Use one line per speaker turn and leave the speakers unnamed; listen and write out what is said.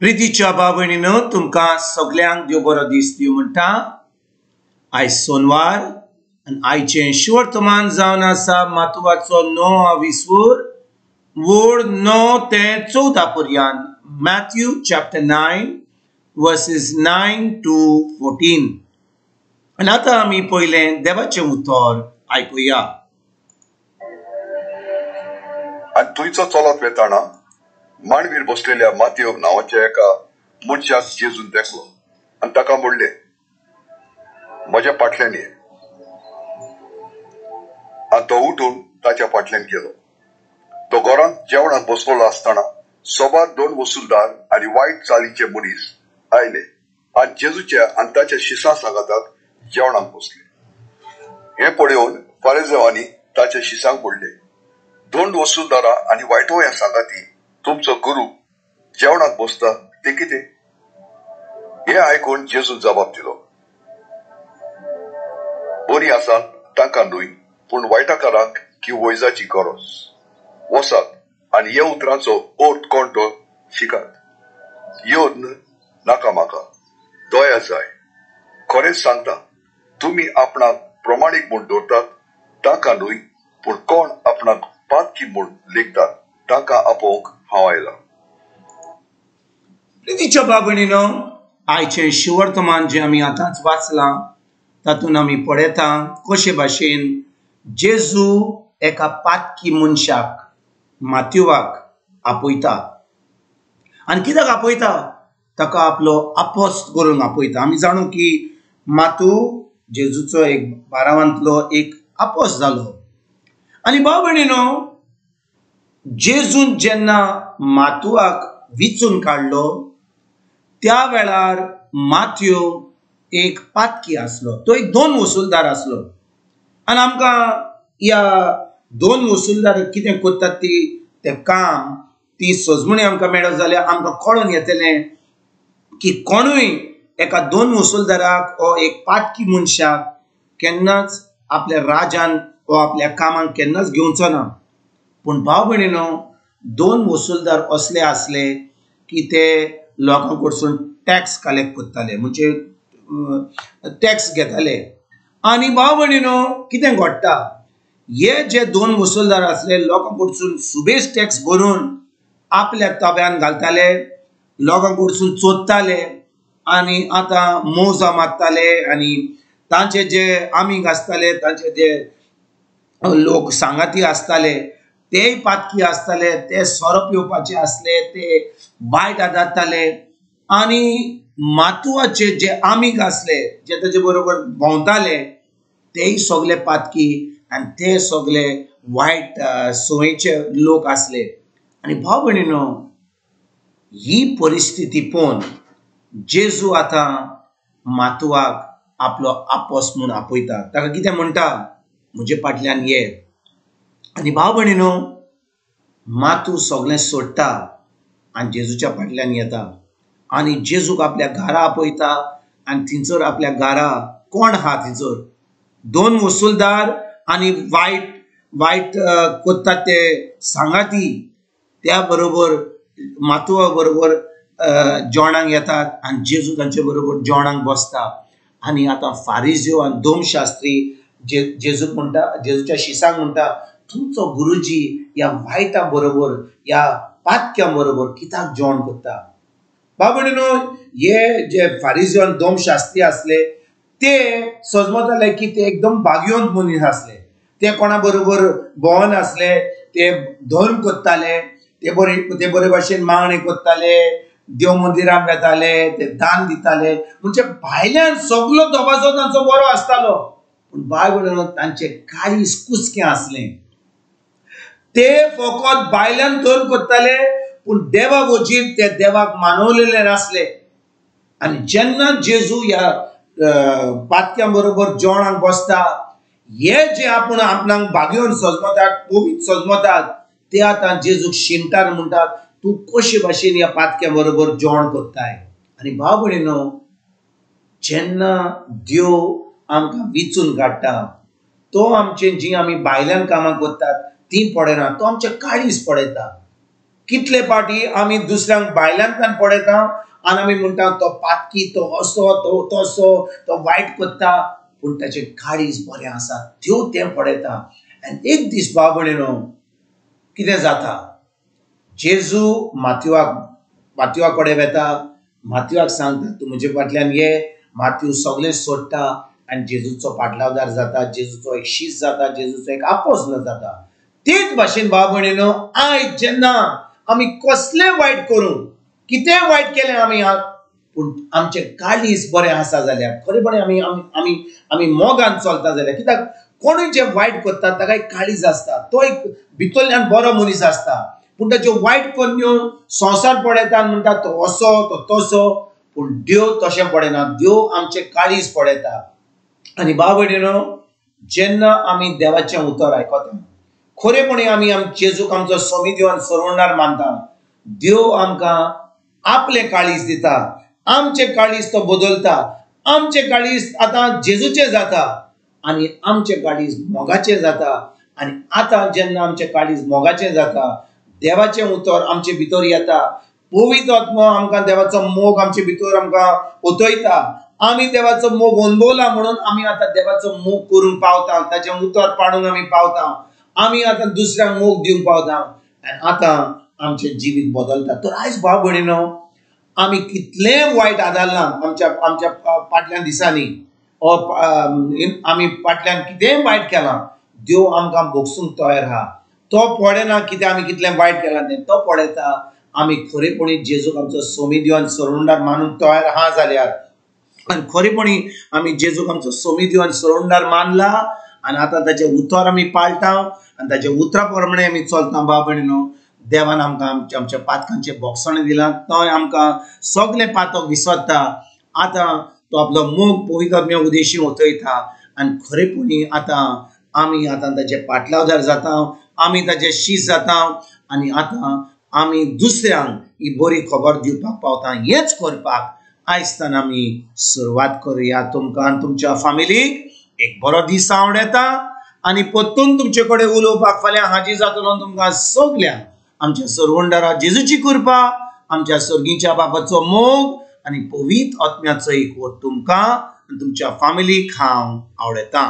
प्रितीच्या भाव भयणीनो, तुमकां सगल्यांक देव बरो दीस दिवं म्हणटा. आयज सोनवार आनी आयचें शिवर्तमान जावन आसा मातुवाचो 9 विसवूर वोड 9 ते 14 पर्यंत. Matthew chapter 9 verses 9 to 14. आनी आतां आमी पयलें देवाचें उतर आयकुया.
आनी थंयचो चलत वेताना मांडवीर बसलेल्या मातयो नांवाच्या एका मनशाक जेजून देखलो आनी ताका म्हणलें, म्हज्या फाटल्यान ये. आनी तो उठून ताच्या फाटल्यान गेलो. तो घरांत जेवणाक बसलेलो आसतना सोबार दोन वसुलदार आनी वायट चालीचे मनीस आयले आनी जेजूच्या आनी ताच्या शिसां सांगाताक जेवणाक बसले. हें पळोवन फारिजेवांनी ताच्या शिसांक म्हणलें, दोन वसुलदारां आनी वायटोया सांगाती तुमचो गुरू जेवणाक बसता तें कितें? हें आयकून जेजून जबाब दिलो, बरी आसा तांकां न्हय, पूण वायटाकारांक की वैजाची गरज. वसात आनी ह्या उतरांचो अर्थ कोण तो शिकात. येवन नाका म्हाका दया जाय. खरेंच सांगता, तुमी आपणाक प्रमाणीक म्हूण दवरतात तांकां न्हय, पूण कोण आपणाक पातकी म्हूण लेखतात तांकां आपोवंक हांव आयला.
प्रितीच्या भाव भयणीनो, आयचें शिवर्तमान जें आमी आतांच वाचलां तातूंत आमी पळयता कशे भाशेन जेजू एका पातकी मनशाक मातयुवाक आपयता. आनी कित्याक आपयता? ताका आपलो आपोस्त करूंक आपयता. आमी जाणू की मातू जेजूचो एक बारावांतलो एक आपोस्त जालो. आनी भाव भयणीनो, जेजून जेन्ना मातुवाक विचून काडलो त्या वेळार माथ्यो एक पातकी आसलो, तो एक दोन वसुलदार आसलो. आनी आमकां ह्या दोन वसुलदार कितें करतात ती तें काम ती सजमणी आमकां मेळत जाल्यार आमकां कळोन येतलें की कोणूय एका दोन वसुलदाराक वो एक पातकी मनशाक केन्नाच आपल्या राजान वो आपल्या कामाक केन्नाच घेवचो ना. पूण भाव भयणीनो, दोन वसुलदार असले आसले की ते लोकां कडसून टॅक्स कलेक्ट करताले, म्हणजे टॅक्स घेताले. आनी भाव भयणीनो, कितें घडटा, हे जे दोन वसुलदार आसले लोकां कडसून सुबेज टॅक्स भरून आपल्या ताब्यान घालताले, लोकां कडसून चोरताले आनी आतां मोजा मारताले. आनी तांचे जे आमीग आसताले, तांचे जे लोक सांगाती आसताले तेय पातकी आसताले, ते सोरो पिवपाचे आसले, ते वायट आदारताले. आनी मातुवाचे जे आमीग आसले, जे ताजे बरोबर भोंवताले, तेय सगले पातकी आनी ते सगले वायट संवयेचे लोक आसले. आनी भाव भयणीनो, ही परिस्थिती पळोवन जेजू आतां मातुवाक आपलो आपोस म्हूण आपयता. ताका कितें म्हणटा? म्हजे फाटल्यान ये. आनी भाव भयणीनो, मातू सगळें सोडटा आनी जेजूच्या फाटल्यान येता आनी जेजूक आपल्या घरा आपयता. आनी थंयसर आपल्या घरा कोण आहा? थंयसर दोन वसुलदार आनी वायट वायट करतात ते सांगाती त्या बरोबर मातुवा बरोबर जेवणाक येतात आनी जेजू तांचे बरोबर जेवणाक बसता. आनी आतां फारिज्यो आनी दोमशास्त्री जेजूक म्हणटा, जेजूच्या शिसांक म्हणटा, तुमचो गुरुजी ह्या वायटा बरोबर ह्या पातक्यां बरोबर कित्याक जेवण करता? भाव भयणीनो, हे जे फारिज्यो आनी दोमशास्त्री आसले ते सजमताले की ते एकदम भाग्यवंत मनीस आसले, ते कोणा बरोबर भोंवनासले, ते धर्म करताले, ते बरे भाशेन मागणी करताले, देव मंदिरान वेताले, ते दान दिताले, म्हणजे भायल्यान सगलो दबाजो तांचो बरो आसतालो. पूण भाव भयणीनो, तांचें काळीज कुसकें आसलें. ते फकत भायल्यान धर्म करताले, पूण देवा वजीर ते देवाक मानवलेले नासले. आनी जेन्ना जेजू ह्या पातक्यां बरोबर जेवणाक बसता, हे जे आपूण आपणाक भाग्योवन सजमतात, पवित्र सजमतात, ते आतां जेजूक शिणटात, म्हणटात, तूं कशे भाशेन ह्या पातक्यां बरोबर जेवण करताय? आनी भाव भयणीनो, जेन्ना देव आमकां विचून काडटा, तो आमचे जी आमी भायल्यान कामां करतात ती पळयना, तो आमचें काळीज पळयता. कितले पाटी आमी दुसऱ्यांक भायल्यांतल्यान पळयता आनी आमी म्हणटा तो पातकी, तो असो, तो तसो, तो वायट करता, पूण ताचें काळीज बरें आसा, देव तें पळयता. आनी एक दीस भाव भयणीनो कितें जाता, जेजू माथ्युआ कडेन वेता, माथ्युआक सांगता तूं म्हजे फाटल्यान ये. माथ्यू सगळें सोडटा आनी जेजूचो पाटलावदार जाता, जेजूचो एक शीस जाता, जेजूचो एक आपोस्ल जाता. तेच भाशेन भाव भयणीनो आयज जेन्ना आमी कसलें वायट करूं, कितें वायट केलें आमी, पूण आमचें काळीज बरें आसा जाल्यार, खरेपणी आमी आमी आमी मोगान चलता जाल्यार, कित्याक कोणूय जें वायट करता ताका एक काळीज आसता, तो एक भितरल्यान बरो मनीस आसता, पूण ताच्यो वायट करण्यो संवसार पळयता आनी म्हणटा तो असो, तो तसो, पूण देव तशें पळयना, देव आमचें काळीज पळयता. आनी भाव भयणीनो जेन्ना आमी देवाचें उतर आयकता, खरेपणी आमी जेजूक आमचो स्वामी देवान सरवणार मानता, देव आमकां आपलें काळीज दिता, आमचें काळीज तो बदलता, आमचें काळीज आतां जेजूचें जाता आनी आमचें काळीज मोगाचें जाता. आनी आतां जेन्ना आमचें काळीज मोगाचें जाता, देवाचें उतर आमचे भितर येता, पवित्र आत्मो आमकां देवाचो मोग आमचे भितर आमकां ओतयता, आमी देवाचो मोग अनुभवला म्हणून आमी आतां देवाचो मोग करूंक पावता, ताचें उतर पाडूंक आमी पावता, आमी आतां दुसऱ्यांक मोग दिवंक पावता आनी आतां आमचें जिवीत बदलता. तर आयज भाव भयणीनो आमी कितलें वायट आदारलां आमच्या आमच्या फाटल्या दिसांनी, आमी फाटल्यान कितेंय वायट केलां, देव आमकां भोगसूंक तयार आहा. तो पळयना कितें आमी कितलें वायट केलां तें, तो पळयता आमी खरेपणी जेजूक आमचो स्वामी देवान सरवणदार मानूंक तयार आहा जाल्यार, आनी खरेपणी आमी जेजूक आमचो स्वामी देवान सरवणदार मानला आनी आतां ताचें उतर आमी पाळटा आनी ताच्या उतरा प्रमाणे आमी चलता. भाव भयणीनो देवान आमकां आमच्या आमच्या पातकांचें बोगसणें दिलां, तो आमकां सगळें पातक विसरता, आतां तो आपलो मोग पवित्र आत्म्या उदेशी ओतयता आनी खरेपणी आतां आमी आतां ताचे पाटलावदार जाता, आमी ताचे शीस जाता आनी आतां आमी दुसऱ्यांक ही बरी खबर दिवपाक पावता. हेंच करपाक आयजतान आमी सुरवात करुया. तुमकां आनी तुमच्या फामिलीक एक बरो दीस आवडटा आनी परतून तुमचे कडेन उलोवपाक फाल्यां हाजीर जातलो. तुमकां सगल्यांक आमच्या सरवंडारा जेजूची कृपा, आमच्या सर्गीच्या बाबाचो मोग आनी पवित्र आत्म्याचो एकवट तुमकां आनी तुमच्या फामिलीक हांव आवडटा.